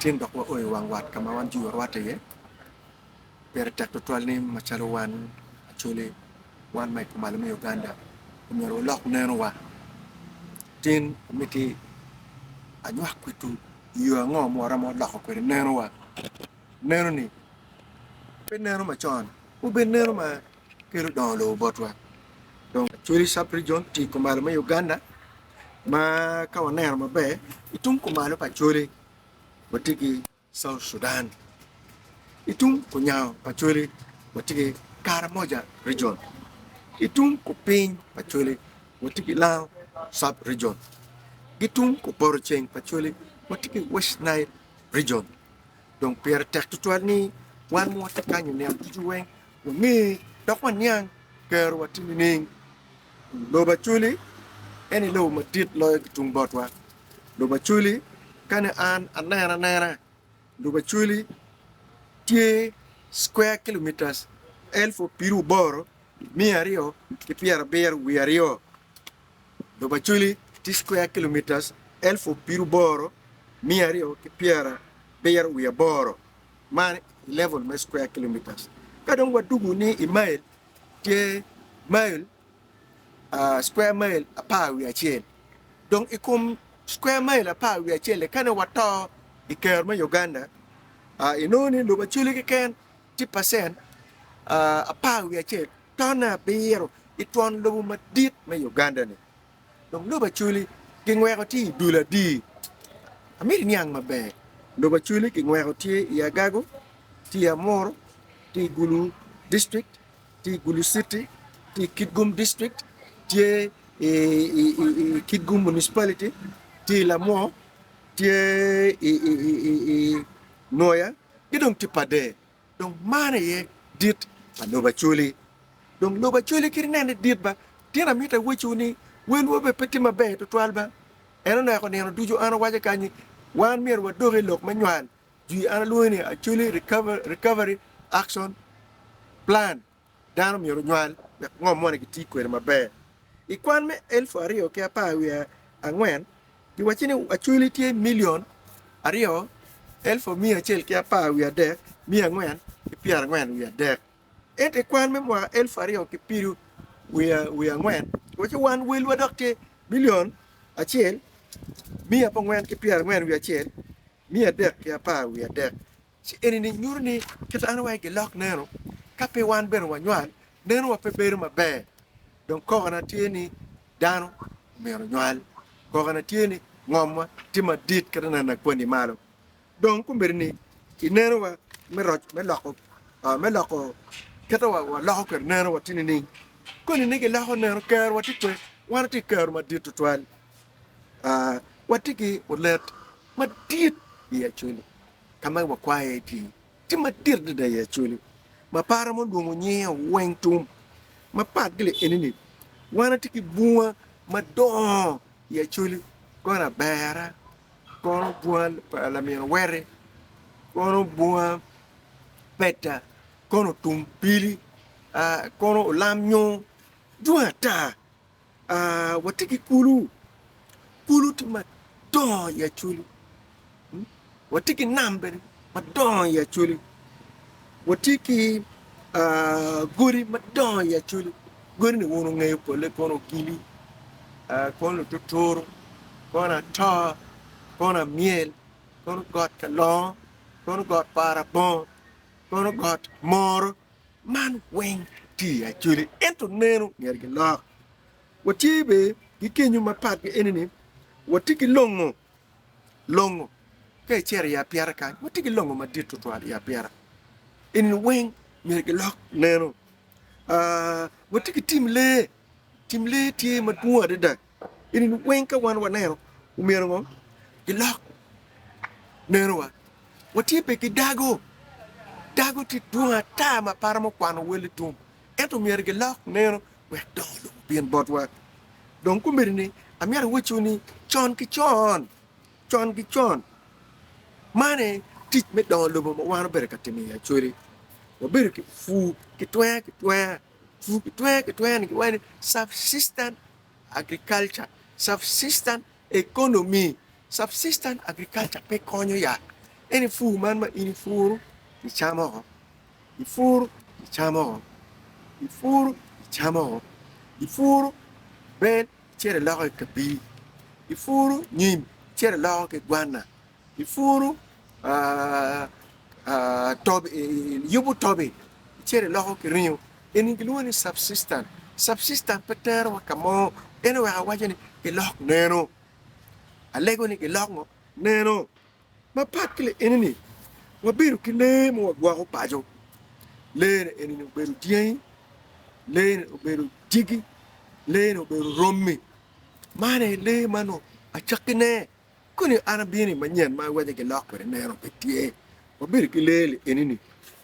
Tin dok wao i wang wat ka ma wan jwi warwatte iye. Pire tek tutwal ni macalo wan Acholi, wan ma i kumalo me Uganda, omyero walok nenowa. Tin amiti anywak kwedwu yo ango ma waromo loko kwede nenowa. Neno-ni pe neno macon, obed neno ma kelo dongo lobo botwa. Dong Acholi Sub-Region tye i kumalo me Uganda ma ka waneno maber i tung kumalo pa Acholi watye ki South Sudan, i tung kunyango pa Acholi watye ki Karamoja Region, i tung kupiny pa Acholi watye ki Lango Sub-Region, ki tung kupoto ceng pa Acholi watye ki West Nile Region. Dong pire tek tutwal ni wan ma watye kany i nino ducu weng wange dok waniang kerowa tye nining. Lobo Acholi en aye lobo madit loyo ki tung botwa. Lobo Acholi kane an aneno anena, lobo Acholi tye square kilometers elfu pyeraboro miya aryo ki pyerabiro wiye aryo. Lobo Acholi tye square kilometers elfu pyeraboro miya aryo ki pyerabiro wiye aboro. Man i level me square kilometers. Ka dong wadwogo ni i mail, tye mail, square mail 11. Dong i kom square mail 11-li ka nongo wato i ker me Uganda, inongo ni lobo Acholi keken tye pacent 11 tonne abiro i twon lobo madit me Uganda-ni. Dong lobo Acholi gingweko tye i dul adi? Amito iniang maber. Lobo Acholi gingweko tye i Agago, tye i Amuru, tye i Gulu district, tye i Gulu city, tye i Kitgum district, tye i Kitgum municipality, tye i Lamwo, tye i Nwoya ki dong tye Pader. Dong man aye dit pa lobo Acholi. Dong lobo Acholi kit inene dit ba, tin amito awecciwu ni welwa bene pe tye maber tutwal ba. En oneko nino ducu an awaco kany ni wan myero wadok i lok me nywal jwi an alwongo ni Acholi Recovery Action Plan. Dano myero onywal wek ngom moni giti kwede maber. I kwan me 2014, giwacci ni Acholi tye milion aryo, elfu miya acel ki apar wiye adek, miya angwen ki pyerangwen wiye adek. Ento i kwan me mwaka elfu aryo ki piru wiye angwen, giwacci wan welwa dok tye milion acel, miya abongwen ki pyerangwen wiye acel, miya adek ki apar wiye adek. Ci eni-ni nyuto ni kit an wai gilok neno, ka pe wan bene wanywal, nenowa pe bedo maber. Dong kokona tye ni dano myero onywal. Kokona tye ni ngomwa tye madit kit anena kweni malo. Dong kombeddi ni i nenowa me roc me loko me loko kit ma waloko kwede nenowa tye nining? Koni ni giloko neno kerowa tye kwe, wan watye ki kero madit tutwal. Watye ki olet madit i Acholi ka ma wakwaye tye tye madit adada i Acholi ma pe aromo lwongo nyinge weng tum mapat ki lienini wan watye ki bunga madongo i Acholi kono Abera, kono bunga pa lamin Oweri, kono bunga Peta, kono Otum Pili, kono Olam Nyo dwong ata. Watye ki kulu, kulu tye madongo i Acholi, watye ki nam bene madongo i Acholi, watye ki godi madongo i Acholi, godi-ni wun wungeyo polle kono Ogili, kono Lututuru, kono Ato, kono Amyel, kono got Kalongo, kono got Parabongo, kono got Moro. Man weng tye i Acholi ento neno myero gilok. Watye bene ki kenyo mapat ki eni-ni, watye ki longo, longo ka icito i apyeta kany watye ki longo madit tutwal i apyeta eni weng myero gilok neno. Watye ki tim lee, tim lee tye madwong adada. Eni weng ka wan waneno omyero ngo gilok nenowa. Watye pe ki dago, dago tye dwong ata ma pe aromo kwano wel tum ento myero gilok neno wek dongo lobo obin botwa. Dong kombeddi ni amyero awacciwu ni con ki con, con ki con man aye tic me dongo lobo ma wan obedo ka timo i Acholi. Wabedo ki pur ki twenga ki twenga. Pur ki twer ki twer ni giwaco ni subsistent agriculture, subsistent economy, subsistent agriculture pe konyo ya. Ento ipur man ma in ipuro icamo oko, ipuro icamo oko, ipuro icamo oko, ipuro bel icito iloko i kabir, ipuro nyim icito iloko ki gwana, ipuro tobi iyubo tobi icito iloko ki ringo. Eni gilwongo ni subsistence. Subsistence pe terowa ka mo en oweko awaco ni gilok neno. Alego ni gilok ngo? Neno. Mapat ki lienini, wabedo ki lee ma wagwoko paco. Lee-ni enini obedo dyangi, lee-ni obedo dyegi, lee-ni obedo romi. Man aye lee ma nongo acakkine koni an abino i manyen ma iwaco gilok kwede neno pe tye. Wabedo ki lee lienini.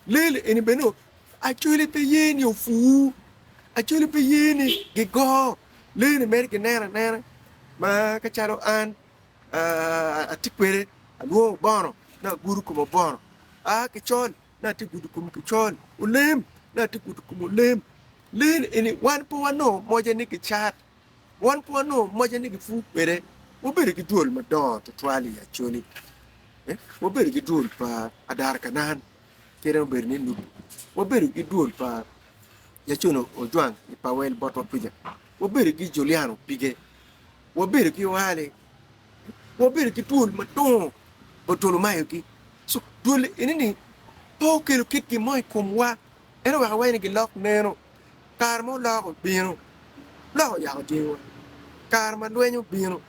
Lee lieni bene nongo Acholi pe ye ni opur, Acholi pe ye ni gigo. Lee-ni mere gineno anena ma ka calo an Atye kwede, alwongo obono ni agudo kom obono, aa ki col ni atye gudo kom kicol, olem ni atye gudo kom olem. Lee ni eni wan pe wanongo moce ni kicat, wan pe wanongo moce ni gipur kwede. Wabedo ki dwol madongo tutwal i Acholi, wabedo ki dwol pa Adara Kanan kite obedo ni Lubu, wabedo ki dwol pa Yacon Ojwang i Pawel botwa kuca, wabedo ki Julian Opige. Wabedo ki oale, wabedo ki twol madongo Bartolomayo-gi. So, twol eni-ni pe okelo kit gin mo i komwa, en oweko awaco ni gilok neno. Kare ma olok obino, lok oyako dyewa. Kare ma lweny obino,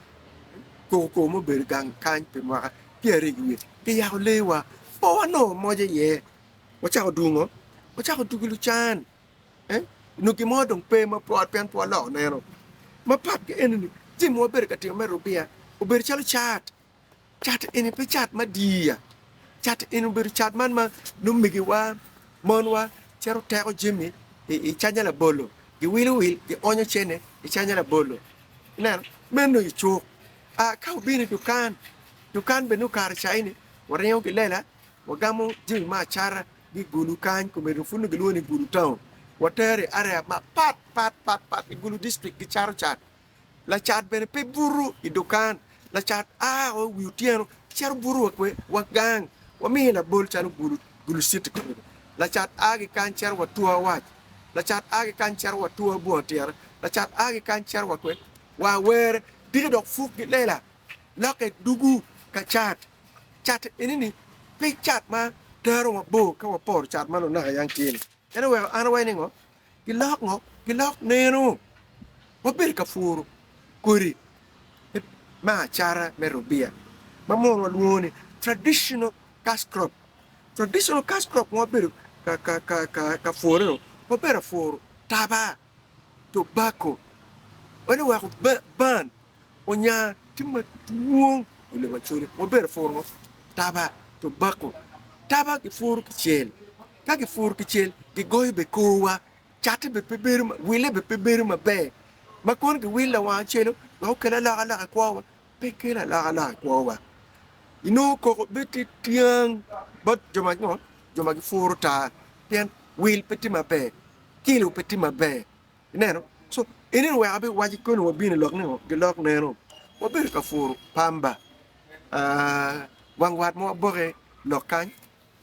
koko koko ma obedo gang kany pi mwaka pyeraryo ki wiye, kiyako leewa, pe wanongo moc iye. Wacako dungo, wacako tugo lucan. Nyo gin mo dong pe ma pwod pien pe waloko neno. Mapat ki eni-ni, jami ma wabedo ka timo me rubia obedo calo cat. Cat eni pe cat ma diya. Cat eni obedo cat man ma nongo megiwa, monwa cito teko jami i canya labolo, giwilo wil, gionyo cene i canya labolo. Ineno? Meno i cuk. Ka wabino i dukan, dukan bene nongo kare cayi-ni waringo ki lela, wagamo jami me acata ki i Gulu kany, komedo pud nongo gilwongo ni Gulu town, watero i area mapat pat pat pat i Gulu district gicato cat. Lacat bene pe buto i dukan, lacat a o i wi otyeno cito buto wa kwe wa gang. Wamiyo labol calo Gulu, Gulu city komedo. Lacat a ki kany cito wa Tua Wac, lacat a ki kany cito wa Tua Bunga Tyere, lacat a ki kany cito wa kwe wa Awere, diki dok puk ki lela lokke dugu ka cat. Cat eni-ni pe cat ma tero mabor ka waporo cat ma lunaka yang tye-ni. En oweko an awaco ni ngo? Gilok ngo? Gilok neno. Wabedo ka puro kodi me acata me rubia ma mono walwongo ni traditional cash crop. Traditional cash crop ma wabedo ka pwore-ni, wabedo ka puro taba, tobacco, en oweko ban onya tye madwong i lobo Acholi. Wabedo puro ngo? Taba, tobacco. Taba gipuro kicel, ka gipuro kicel gigoyo bene korwa, catte bene pe bedo, wille bene pe bedo maber. Ma kono giwilo lawang acelo wek okel alokaloka i kwowa, pe kelo alokaloka i kwowa. Inongo koko bene tye tyang bot jo ma ngo? Jo ma gipuro taa pien wil pe tye maber, kilo pe tye maber. Ineno? So, enini wek abiwaci koni wabino i lok ni gilok neno. Wabedo ka puro pamba. Ah, wang wat ma waboke lok kany,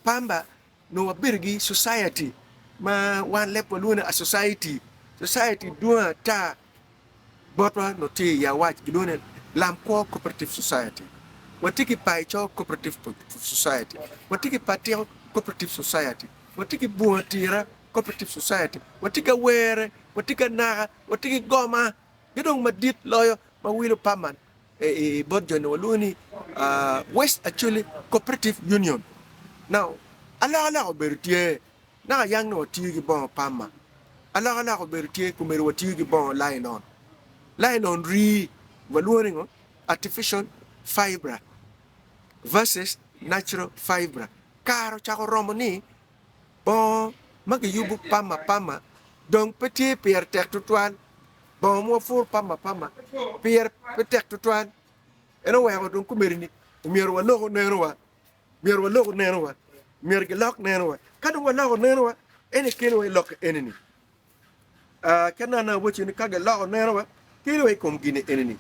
pamba nongo wabedo ki society ma wan leb walwongo ni a society. Society dwong ata botwa nongo tye i awac gilwongo ni Lamkwo Cooperative Society. Watye ki Paico Cooperative Society. Watye ki Patiko Cooperative Society. Watye ki Bunga Tira Cooperative Society, watye ki Awere, watye ki Anaka, watye ki Goma, ki dong madit loyo ma wilo paman bot joni walwongo ni West Acholi Cooperative Union. Now, alokaloka obedo tye, naka yang nongo watiyo ki bongo pama, alokaloka obedo tye komedo watiyo ki bongo lailon, lailon rii walwongo ni ngo? Artificial fibre versus natural fibre. Kare ocako romo ni Bongo ma kiyubo pama pama dong pe tye pire tek tutwal. Bongo ma wapuro pama pama pire pe tek tutwal. En oweko dong komedi ni omyero walok nenowa, myero walok nenowa, myero gilok nenowa. Ka dong waloko nenowa, en aye kelo wa i lok eni-ni. Ka nana awaco ni ka giloko nenowa, kelo wa i kom gin eni-ni.